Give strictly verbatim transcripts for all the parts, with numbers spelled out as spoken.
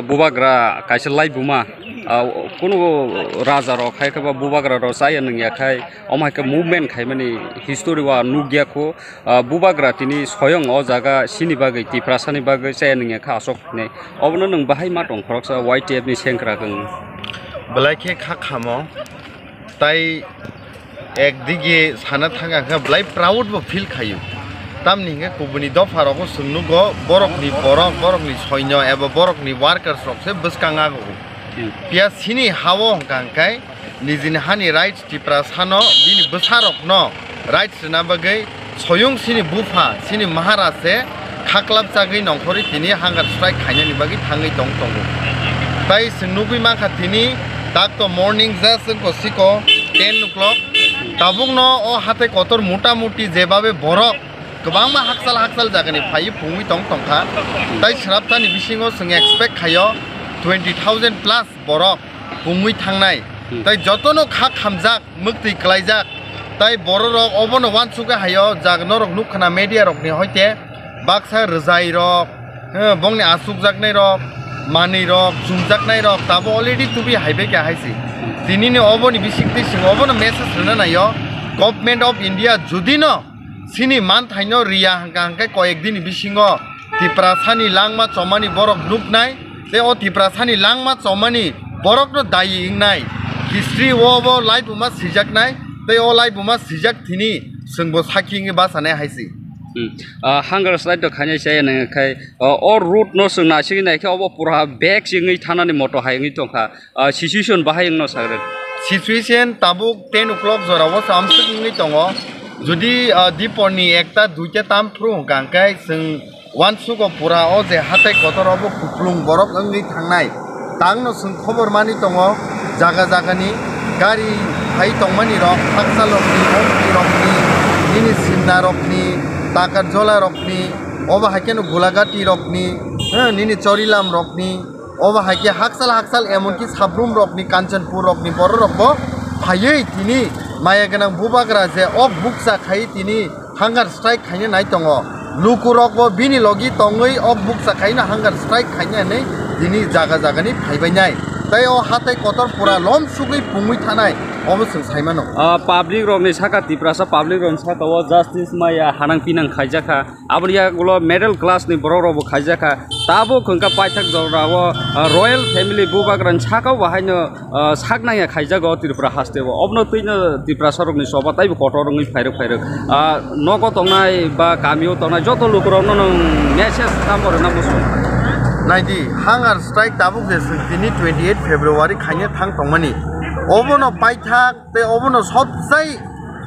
Bubagra kaisa laibuma, ah, kunu raja rok hai khe ba bubagra rok chaya nungya khai, omo hai khe movement khaimani history o nukya kho. Ah, bubagra tini soyong o jaga sini bagwi, Tiprasani bagwi chaya nungya kha aswk hinwi. Obono nwng bahai ma tong khoroksa Y T F ni sengkrak wng. Belai khe kha khamo. Tai ekdige sana thang ang khe belai proud bo feel khaio. Tamni hwnkhe kubuni dopha rogo chwng nugo borokni borok, borokni soino eba borokni workers rok se bwskang ago. Hmm. Phiya sini hao hwnkha hwnkhe nijini hani rights Tiprasano bini bwsarokno rights rwna bagwi soyung sini bupha, sini Maharaj se khaklap chagwi nongkhorwi tini hunger strike khainani bagwi thangwi tong tongo. Tai chwng nugwi mankha tini tak to morning just wngkha siko ten o'clock. Tabukno o hatai kotor mota moti jebabe borok kwbangma hakchal hakchal jagani phaiwi phungwi tong tongkha. Tai sraptani bisingo chwng expect khaio twenty thousand plus borok pungwi thangnai. Hmm. Tai jotono kha khamjak, mwktwi kwlaijak. Tai bororok obono uansukwi haio, jak norok nukkhana media rokni hoite baksa rwjairok, eh, bongni achukjaknairok, manwirok, chumjaknairok tabo already tubi haibaikha haisi. Tinini oboni bisingtwi chwng obono message rwna naio, Government of India judino sini manthaino riya hwnkha hwnkhe koyek dini bisingo Tiprasani langma chomani borok nuknai, tei o Tiprasani langma chomani borokno dayi wngnai. History o bo laibuma sijaknai, tei o laibuma sijak thini chwngbo sakhi wngwi bachanai hai se. Hmm. Ah, hunger strike to khainai se nang khai, ah, o route no chwng naisingwi naikhe obo pura bag se wngwi thanani moto hai wngwi tongkha. Ah, situation bahai wngno sagrek. Situation tabuk ten o'clock jorao samsuk wngwi tongo. Jodi, ah, diporni ekta, duita, tam phuru hwnkha hwnkhe chwng uansugo pura o je hatai kotor obo kuplung borok wngwi thangnai. Tangno chwng khobor mani tongo jaga jagani gari phai tongmani rok, haksa rokni, ompi rokni, nini simna rokni, takarjola rokni, obo hai kheno gulagati rokni, eh, nini chorilam rokni, obo hai khe hakchal hakchal emonki Sabrum rokni, Kanchanpur rokni borok rokbo phaiwi tini maya gwnang bubagra je ok bukcha khai tini hunger strike khaina nai tongo. Lukurokbo bini logi tongwi ok bukcha khaina hunger strike khaina hinwi tini jaga jagani phaibainai. Tai o hatai kotor pura lom sugwi pungwi thanai obo chwng saimano. Ah, public rokni saka, Tiprasa public rokni saka o justice maya hanang pinang khaijakha. Aboni yagulo middle class ni borok rok bo khaijak kha. Tabuk hwnkha paithak jorao, ah, royal family bubagrani saka o haino, ah, sak nangya khaijago Tripura haste o. Obno twino Tiprasa rokni choba taibo kotor wngwi phairok phairok. Ah, nogo tongnai ba kamio tongnai joto lukurokno nwng message tamo rwna muchung? Naidi, hunger strike tabuk je chwng tini twenty eight February khaina thang tongmani. Obono paithak tei obono sobsai,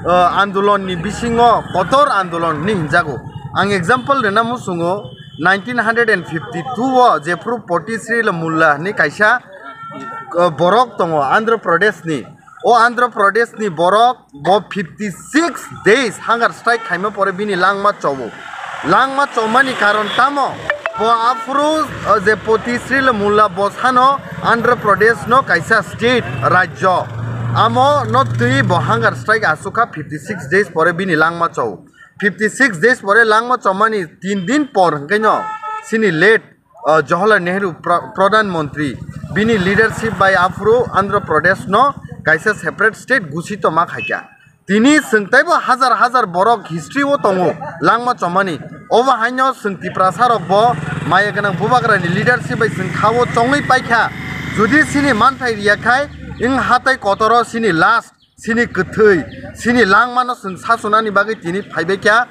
ah, andolonni bisingo kotor andolon hinwi hinjago. Ang example rwna muchungo, nineteen hundred and fifty two o jephru Potisri Mulla hinwi kaisa, uh, borok tongo Andhra Pradesh ni. O Andhra Pradesh ni borok bo fifty six days hunger strike khaima pore bini langma chobo. Langma chomani karon tamo? Bo aphuru, uh, je Potisri Mulla bo sano Andhra Pradesh no kaisa state, rajyo. Amo no twi bo hunger strike asukha fifty six days pore bini langma chobo. Fifty six days pore langma chomani tin din por hwnkhe no sini late, uh, Jawaharlal Nehru pra-, Pradhan Mantri bini leadership bai aphuru Andhra Pradesh no kaisa separate state gusi toma khaikha. Tini chwng teibo hajar hajar borok history o tongo langma chomani. Obo haino chwng Tiprasa rok bo maya gwnang bubagra ni leadership bai chwng khao chongwi paikha. Jodi sini manthai riya khai wng hatai kotoro sini last sini kwthwi, sini langmano chwng sachunani bagwi tini phaibai kha.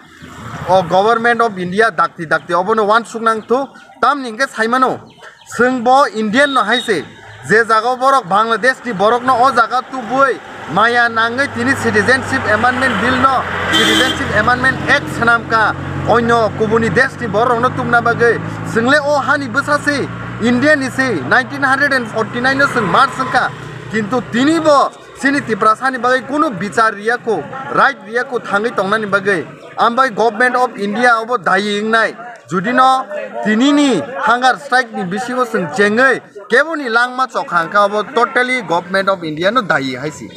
O Government of India dakti dakti obono uansuk nang thu, tamni hwnkhe saimano, chwng bo Indian no hai se, je jaga o borok Bangladesh ni borok no o jaga tubui maya nangwi tini Citizenship Amendment Bill no, Citizenship Amendment Act swnam kha, onyo kubuni desh ni borok rok no tubna bagwi, chwng le o hani bwsa se, India ni se, nineteen hundred and forty nine no chwng march wngkha, kintu tini bo chini Tiprasani bagwi kunu bichar riya kho, right riya kho thangwi tongnani bagwi. Ambai Government of India obo dayi wngnai. Judino tinini hunger strike ni bisingo chwng chengwi keboni langma chokha hwnkha obo totally Government of India no dayi hai se.